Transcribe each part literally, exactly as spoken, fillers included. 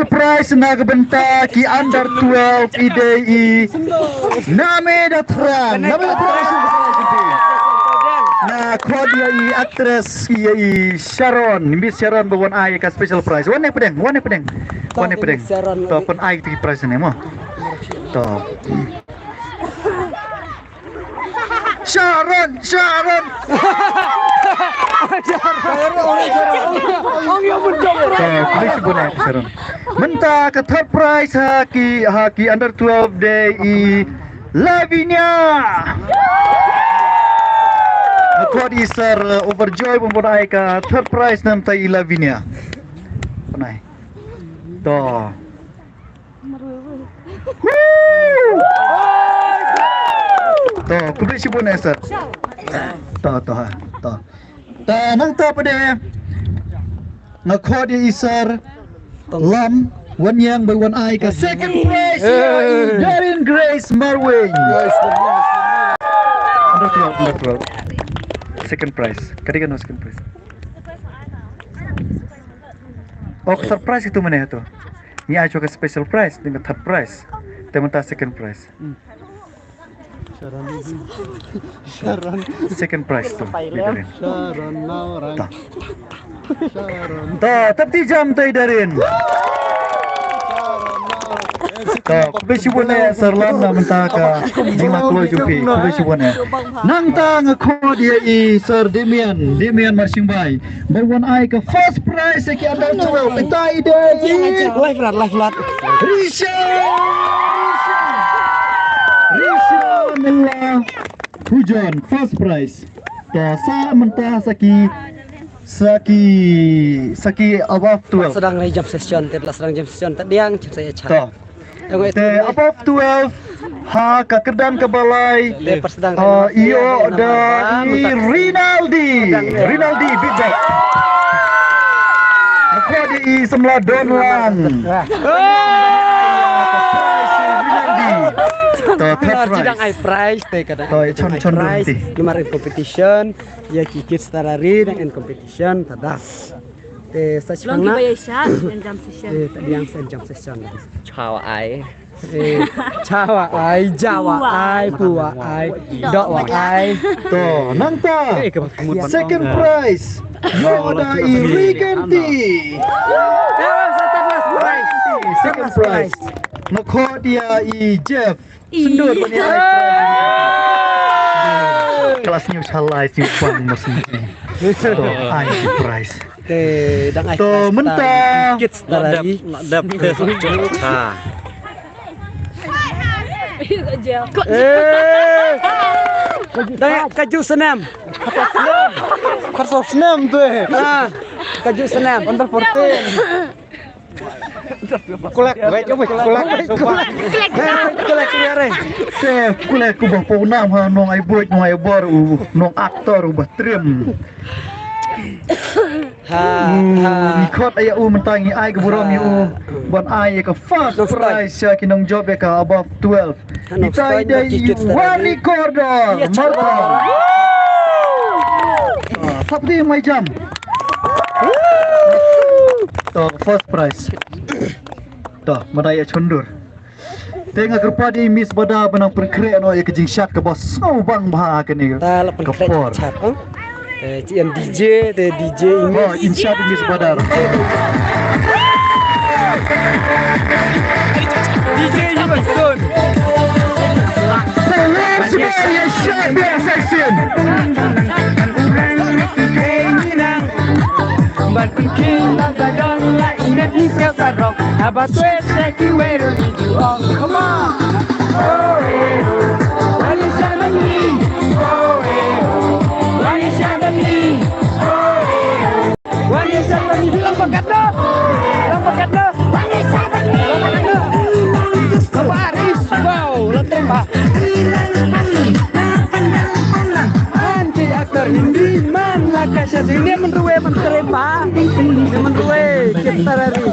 Prize na ka bynta ki under twelve i dei i Name da Thrang. Name da Thrang. Nga khot ïa i actress ïa i Sharon, Miss Sharon ba wan ai ka special prize. Wan ne pdeng, wan ne pdeng. Wan ne pdeng. To pyn ai ki prize ne mo. To. Sharon, Sharon. Ong ïa mun jong. Eh, khublei shibun eh, Sharon. Mynta ka third prize ha ki, ha ki under twelve dei i Lavinia. Nga khot i sir, uh, Overjoy ban ai ka third prize namar i Lavinia. Pynai. To. Woo! To, khublei shibun eh sir. To, to ha, to. Ta nangta pat de nga khot ïa i sir Lam Wanniang ba wan ai ka second prize ïa i Darren Grace Marwein. Under twelve, under twelve. Second prize. Ka dei kano second prize? Oh, surprise itu mana itu? Ngi ai shuwa ka special prize, dei ka third prize. Te mynta second prize. Sharon. Second prize tu, i Darren. Sharon Naorang. Ta. Sharon. Ta, tap ti jam ta i Darren. Ta, khublei shibun eh, sir Lam na mynta ka jingïakhun jong phi. Khublei shibun eh. Nangta nga khot ïa i sir Damian, Damian Marshingbai. Ba wan ai ka first prize ïa ki under twelve. Mynta i dei. Live rat, live rat. Risha. Risha Mila Pujon, first prize. Ta sa mynta sa ki, sa ki, sa ki above twelve. Sdang ri jump session, te la sdang jump session, ta diang, cip sa ïa cha. Ta. Te above twelve ha ka kyrdan ka balai, ah, ïoh da i Rinaldi. Rinaldi, big bag. Nga khot ïa i samla Donlan. Rinaldi. To, third prize. Dang ai prize te ka dang. To, chon chon prize. Namar in competition, ïa ki kids tara ri dang in competition, ta da. Te sa long ki ba ïa sha, ïa jam session. Te ta diang sa jam session. Chawa ai. Eh, chawa ai, jawa ai, puwa ai, dowa ai. To, nangta. Second prize. Ïoh da i Riganti. Second prize. Nga khot ïa i Jeff. Sendot bani ai prize. Kelas news halai si pang masih. To, ai prize. Te dang ai. To, mynta. Kids tara ri. Dap te. Ha. Eh. Dang kaju senam. Kaju senam tu eh. Ha. Kaju senam. Under fourteen. Kulak, baik, baik, kulak, kulak. Kulak, kulak, kulak. Te, kulak ku ba pau nam ha nong ai buit, nong ai bor u, nong aktor u ba trim. Ha, ha. Ngi khot ïa u mynta ngi ai ka burom ïa u. Ban ai ïa ka first prize ïa ki nongjop ïa ka above twelve. Ita i dei i Wari Kordor. Markham. Ah, thap ti mai jam. To, first prize. To, mynta ïa chondur. Te nga kyrpad ïa i Miss Badar ba nang pynkhreh noh ïa ka jingshad kaba sngewbang bha kane. Ta la pynkhreh ka por. Shad, eh? Eh, chi em D J, te D J English. Oh, in shad Miss Badar. D J English. Te let's go, ïa shad ïa section. Ban pynkhih na ka dong la i met i sel ka rok. Haba twet te kiwei ruh ki ju ong. Come on. Oh, eh, oh. Wani sha bani. Oh, eh, oh. Wani sha bani. Oh, eh, oh. Wani sha bani. Lang pakat noh. Lang pakat noh. Wani sha bani. Lang pakat noh. Kaba aris. Wow, la trempa. Anti aktor Hindi man la ka sha Hindi man ruwe man trempa. Hindi man ruwe kita rari.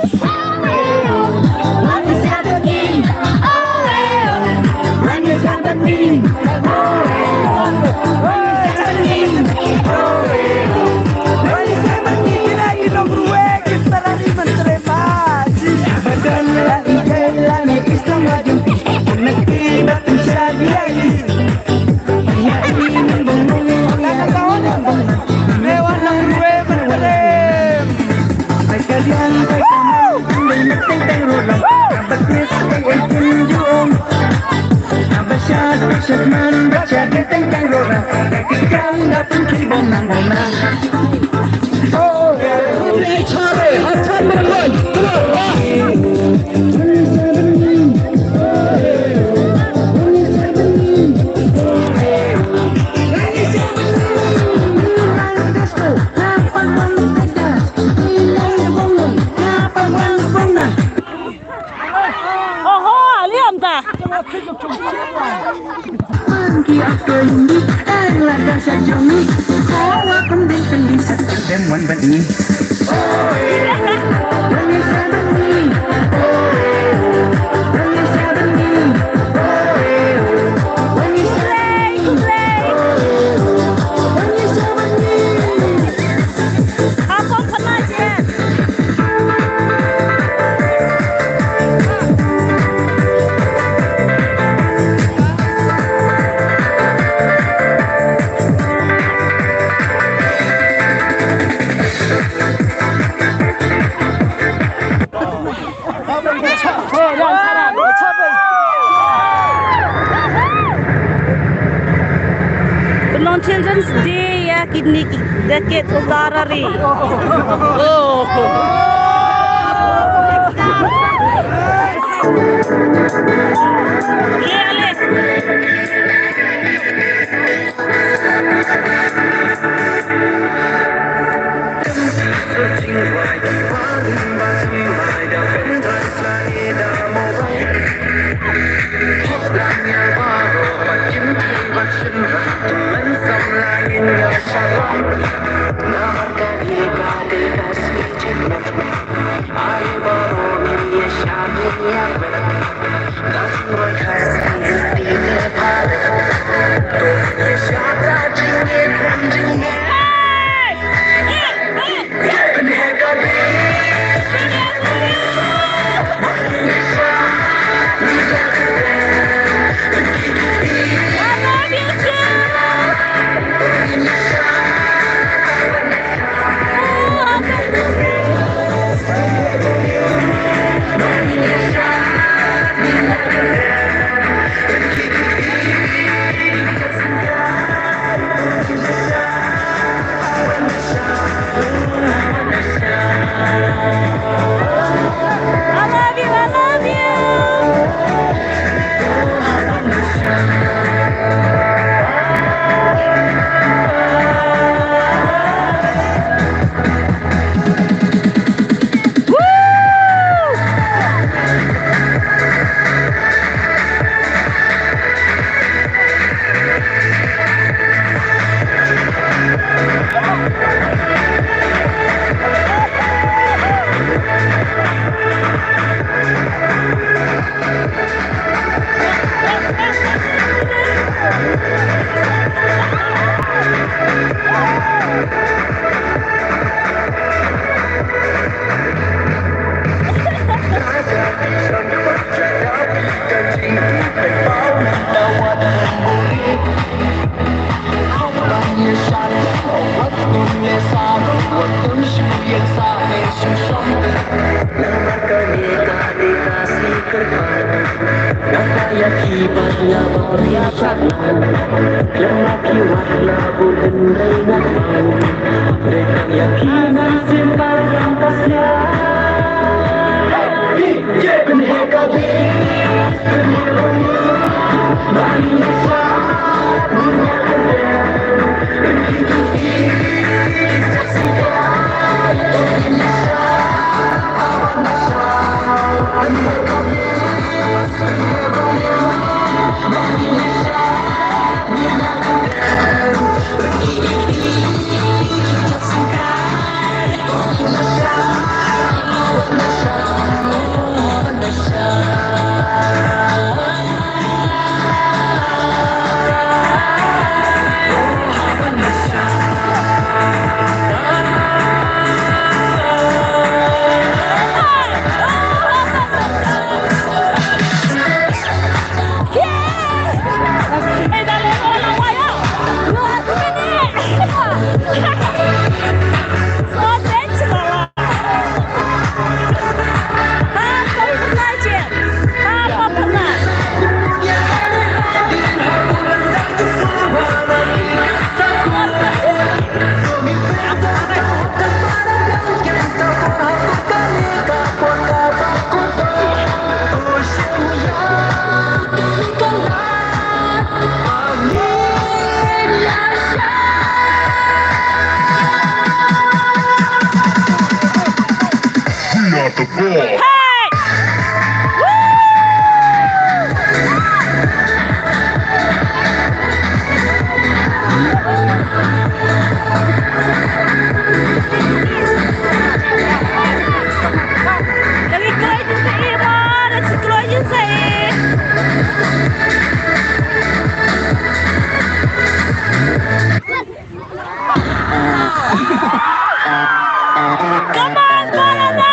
Oho, liam ta. Children's Day ïa kine ki decade u lar ari. Oh. I love you, I love you. Hey! Come on, Banana!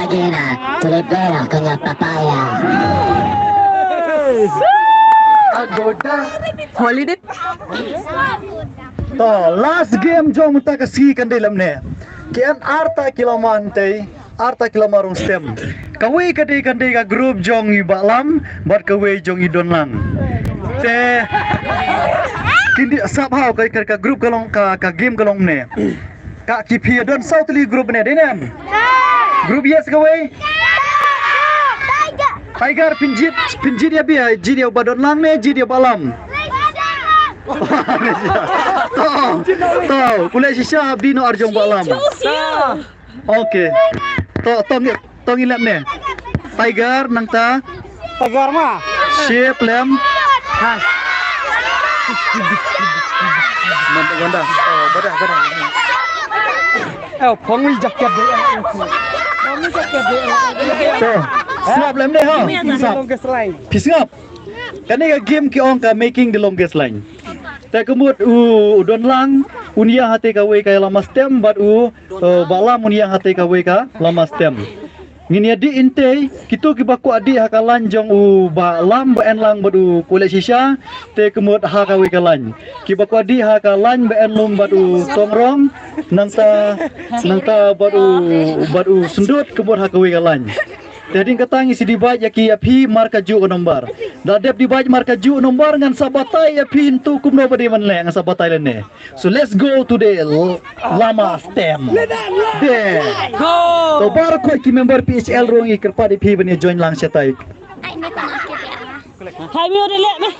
Agena, tulip merah, kena papaya. Agoda. Holiday. To, last game jong mynta ka sngi kan dei lem ne. Ki en arta ki lama hangtei, arta ki lama rung stem. Kawei ka dei kan dei ka group jong i Bah Lam bad kawei jong i Don Lang. Te kin dei sap haw ka, ka, ka group ka long ka, ka game ka long ne. Ka ki phi don saw tylli group ne, dei ne em? Group yes kawei? Tiger, phin jied, phin jied ïa phi, jied ïa u Bah Don Lang ne, jied ïa u Bah Lam? To, to, pule shisha, bino arjong Bah Lam. Okay. To, to ngi, to ngi lap ne. Tiger, nangta. Tiger ma. Sheep, lamb. Ha. Mantap, ganda. Oh, badah, badah. Oh, pong ni jaket deh. Pong ni jaket deh. To, sngap lem ne ha. Sngap. Longest line. Phi sngap. Kane ka game ki ong ka making the longest line. Te ka mut u, u Don Lang un ïa hate kawei ka lama stem bad u, uh, Bah Lam un ïa hate kawei ka lama stem. Ngin ïa dih intei kito kiba kwah dih ha ka line jong u Bah Lam ba en lang bad u Kole Shisha, te ka mut ha kawei ka line. Kiba kwah dih ha ka line ba en lum bad u Tongrong, nangta, nangta bad u, bad u Syndut ka mut ha kawei ka line. Te hadien kata ngi sa divide ïa ki ïa phi markajuh ka nombar. Da dep divide markajuh nombar ngan sa batai ïa phi ntu kumno ba dei ban leh, ngan sa batai lane. So let's go to the l-, lama stem. Dei. Go. To baroh ki member P H L ruh ngi kyrpad ïa phi ban ïa join lang shatai. Hai mi udah leh mi.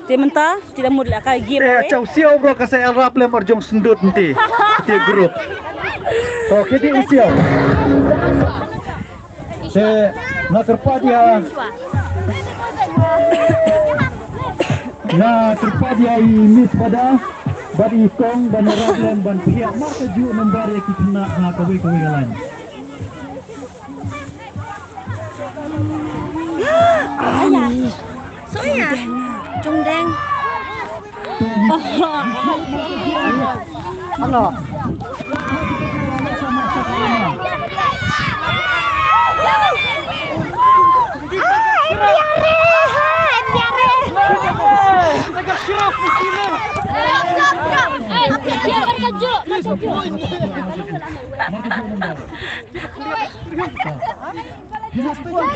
Te mynta te da mut la ka game. Te eh, chau siau bro ka sa el rap lem arjong sendut nti. Te group. To kiti siau. Te na kerpa dia. Na kerpa dia i Miss Bada. Bad i Kong ban rap lem ban pia mar ka ju number ya ki kena ha kawei kawei ka line. Aya. Soya. Jongdeng. Hello.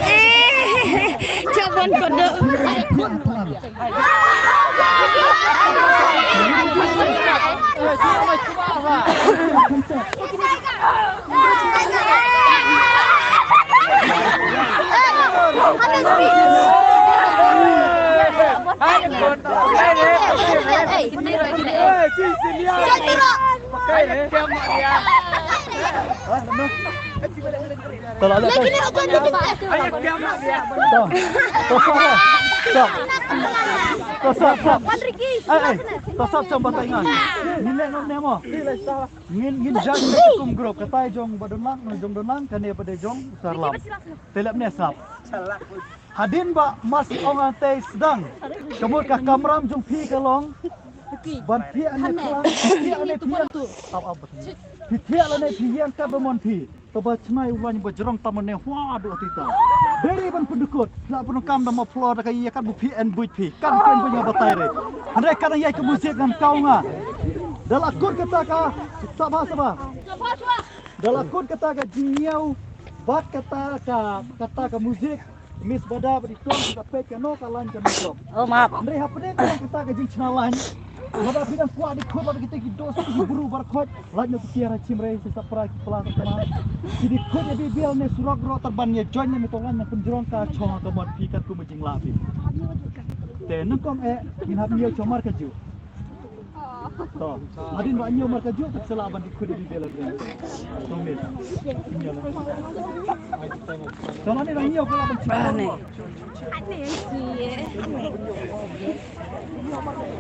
Eh, coba kodok. Tolak lagi. To. To sap. Sap. To sap, sap. Eh, eh. To sap, sap, batai ngan. Ni leh ngan nemo. Ngin, ngin judge ni kum group. Katai jong Badonlang, jong Donlang, kane pada jong Sarlam. Te leh ne sap. Hadien ba mas ong ante sdang. Ka mut ka kamram jong phi ka long. Ban phi ane phi, phi ane phi. Ap, ap. Phi phi ane phi yang ka ba mon phi. Kaba chnai u lain ba jrong tam ne hwa du atita. Deri ban pyndukut. La pynukam da ma phlor da ka ïa kat bu phi en buit phi. Kan phi en buit nga batai re. Hynrei kan ïa ka muzik ngam kaw nga. Da la kut kata ka saba saba. Da la kut kata ka jingïaw. Bad kata ka, kata ka muzik. Miss Bada bad i Kong ka peit kano ka lain ka mikrop. Oh, map. Hynrei hapdeng ka kata ka jingchna lain. Lada phi dang kwah dei khot bad kita ki dos ki bru bar khot. Lain na ki tiar ha chim rei si sapra ki pla ka kma. Ki dei khot ïa bibial ne surok ro tar ban ïa join ne me to lain na pynjrong ka chong ka mot phi kat kum jinglah phi. Te nyngkong eh ngin hap ñiew chong mar ka ju. To, hadien ba ñiew mar ka ju, te sa lah ban dikut ïa bibial. To, mil. Ñiew lah. To, hadien ba ñiew ka lah ban dikut.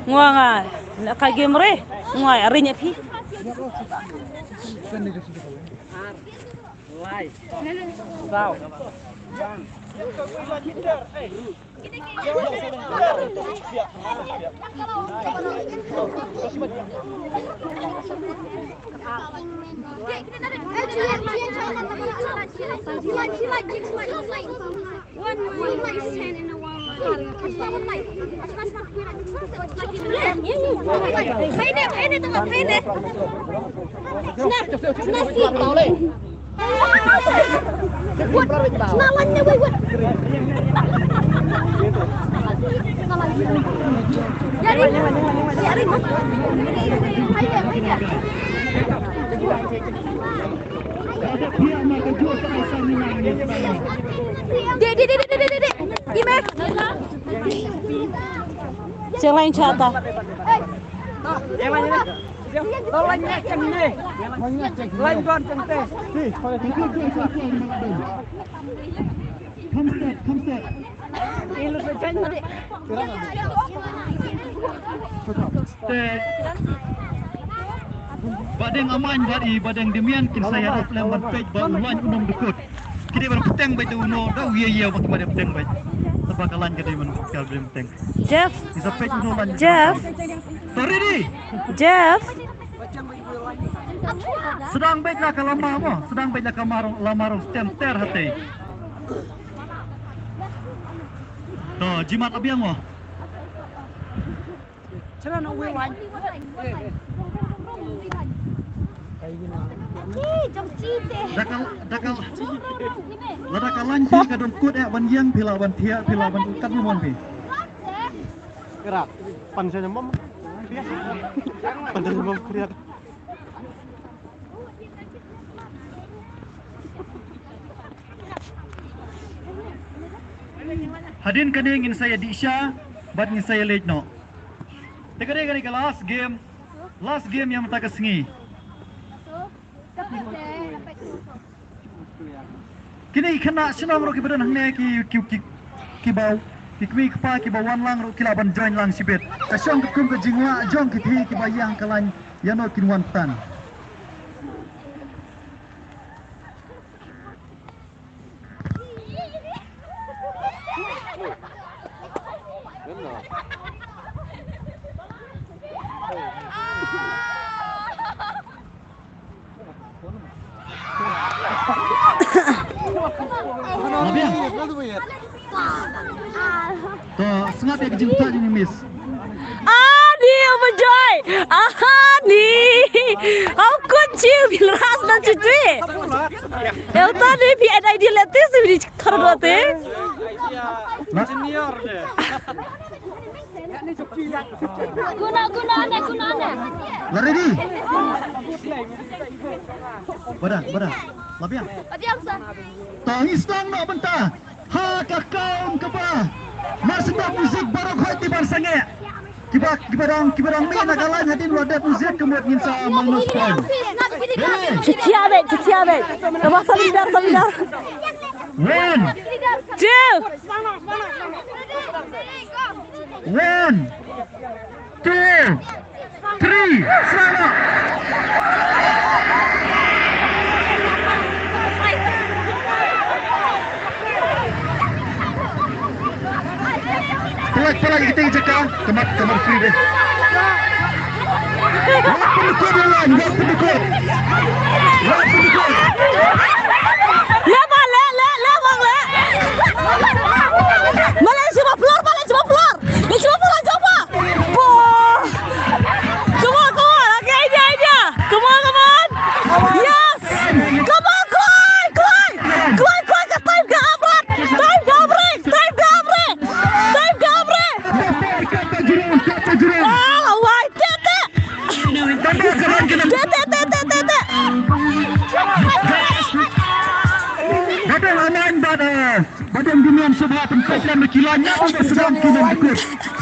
Ngwa nga, la ka game re. Ngwa, ari nya phi. Lai. Saw. Dek, dek, dek, dek, dek, dek. Ime. Cheng lain chata. Cheng lain cheng ne. Lain don cheng te. Come set, come set. Te Badeng Amain bad i Badeng Dimian kin sa ïarap lem ban peit ba u lain u nongdukut. Ki dei ban pteng beit da uno da u ïa ïa ba ki ma dei pteng beit. Taba ka lain ka dei ban pteng. Jeff. Ki sa peit uno lain. Jeff. To ready. Jeff. Sdang beit la ka lama mo. Sdang beit la ka marong, lama rong stem ter hati. To jimat abiang mo. Chana na uwi wan. Dakal, dakal. Lada ka lain phi ka dong kut eh ban ïeng phi lah ban thiah phi lah ban kat mon phi. Kra. Pan sa nyamam. Pan sa nyamam kriat. Hadien kane ngin sa ïa dih sha bad ngin sa ïa leit noh. Te ka dei kane ka last game. Last game ïa mynta ka sngi. Kine ki khynnah shnong ruh kiba don hangne ki, ki, ki, kiba, ki kmie ki kpa kiba wan lang ruh ki lah ban join lang shibit. Ka shong katkum ka jingwah jong ki thei kiba ïa ka lain ïa no kin wan tan. To, sngap ïa ka jingpyntah jong i Miss. Ani, oh, Bajoy. Ani. Au kut chiu bil ras na chichi. Eu ta ni pi N I D letis ni thar dote. Guna, guna, ane, guna, ane. La ready? Bada, bada. La biang. Biang sa. Tang istang na benta. Ha ka kaum kaba. Mar sita muzik baroh hoi ti ban sangeh. Kiba, kiba dang, kiba dang mih na ka lain hadien wa dep muzik ka mut ngin sa minus point. Hey. Chichi abe, chichi abe. Kaba saling dar, saling dar. One. Two. One. Two. Three. Selamat. Pelat, pelat kita jaka. Kemat, kemat free deh. Wak pendukung dulu, wak pendukung. Wak pendukung. Ya, balik, lek, lek, bang, lek. Balik, cuba pelor, balik, cuba pelor. Dia cuba pelor, cuba. Boh. Come on, come on. Okay, idea, idea. Come on, come on. Yes. Come on, Kloi, Kloi. Kloi, Kloi, ka time ka amrat. Time ka amrat. Time ka amrat. Time ka amrat. Ah, wai, te, te. Te, te, te, te, te, te. Badem Aman bad, eh, badem Dimian Subha pynpeit lam ki lain na ba sdang ki nongkut.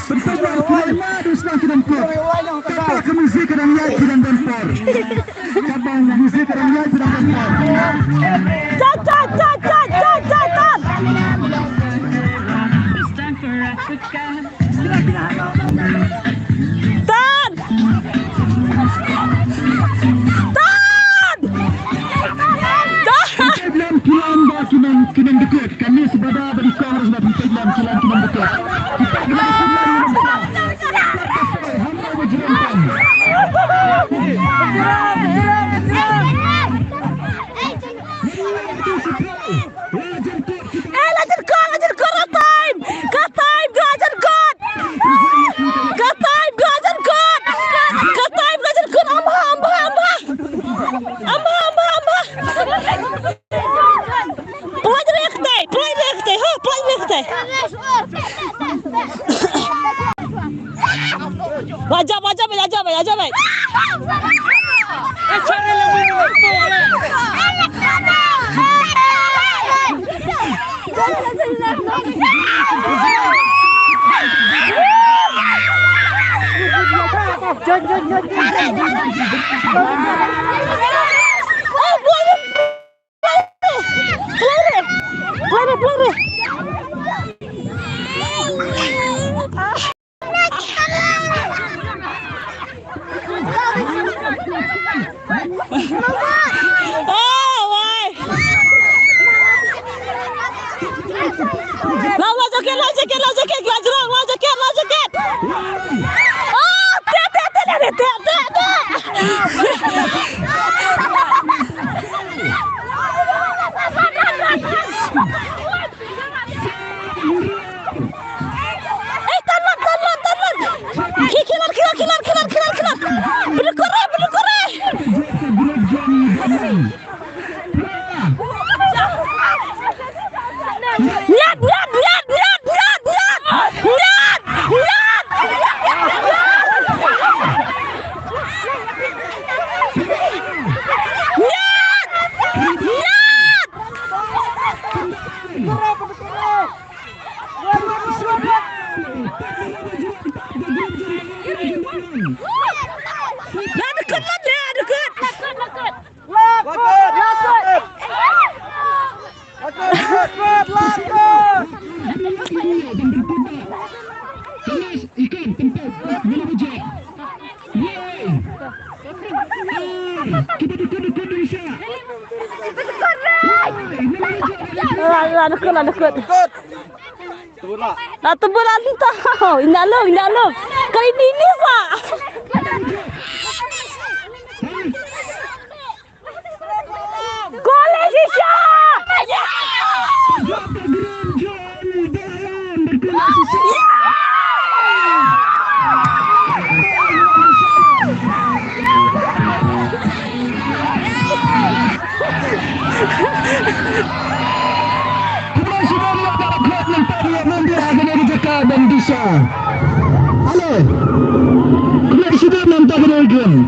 Pynpeit lam ki lain na ba sdang ki nongkut. Kata ka muzik ka dang ïaid ki dang don por. Kata ka muzik ka dang ïaid ki dang don por. Tat, tat, tat, tat, tat, tat, tat. It's time for Africa. Tan! Tan! Tan! Pynpeit lam ki lam ba ki nong, ki nongdukut. Kane sibada ba di Congress ba pynpeit lam ki lam ki nongdukut. Kita kena pynpeit lam ki nongdukut. Hamba ba jiran tan. Eh, la jingkut, la jingkut, ka time! Ka time, ka jingkut! Ka time, ka jingkut! Ka time, ka jingkut! Amba, amba, amba! Amba, amba, amba! Pelajar yang ketai, pelajar yang ketai, ha, pelajar yang ketai. Wajab, wajab, wajab, wajab. Oh, wai. Law, law jaket, law jaket, law jaket, law jaket, law jaket, law jaket. Oh, te, te, te. Eh, tan wan, tan wan, tan wan. Ki, ki lar, ki lar, ki lar, ki lar, ki lar, ki lar. Bulu kore, bulu kore. Nyat, nyat, nyat, nyat, nyat, nyat. Nyat, nyat, nyat, nyat. La, la, dukut, la, dukut. La tebul la tau. Indah long, indah long. Kali ni ni sa. Gol Asia! Hello. Kumne shuh mynta ka game.